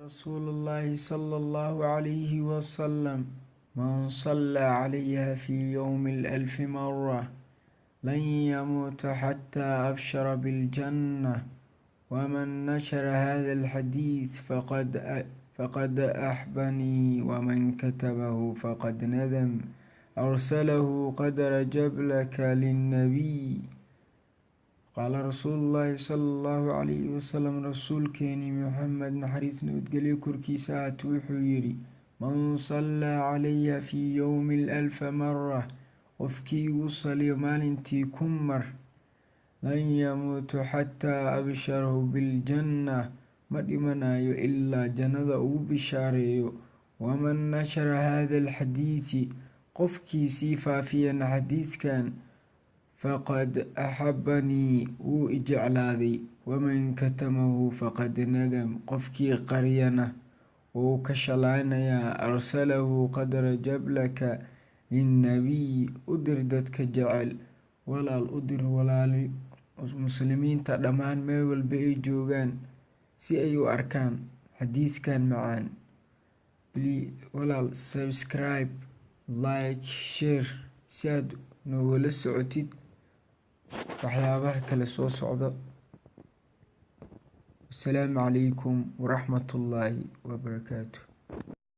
Rasuulullaahi sala Allahu calayhi wasalam: man sallaa calayha fi yowmi alfi mara lan yamuuta xataa abshara biljanna, waman nashara hada alxadiid faqad axbanii, waman katabahu faqad nadam. Arsalahu qadra jablaka linnabiy. Qaala rasuulullaahi sala allahu calayhi wasalam, rasuulkeeni Maxamed naxariis nabadgelyo korkiisa ahaata wuxuu yidhi: man sallaa calaya fii yowmi alfa mara, qofkii igu saliyo maalintii 1000 mar, lan yamuutu xataa absharahu biljanna, ma dhimanayo ilaa jannada ugu bishaareeyo. Waman nashara hada alxadiidi, qofkii sii faafiyana xadiidkan, faqad axabanii, wuu i jeclaaday. Waman katamahu faqad nadam, qofkii qariyana wuu ka shalaanayaa. Arsalahu qadra jablaka linnabiy. U dir dadka jecel, walaal, u dir walaali muslimiinta dhammaan meel walba ay joogaan si ay u arkaan xadiidkan macaan. Walaal, subscribe, like, share si aad noogala socotid waxyaabaha kale soo socda. Wasalaamu calaykum waraxmatullaahi wabarakaatu.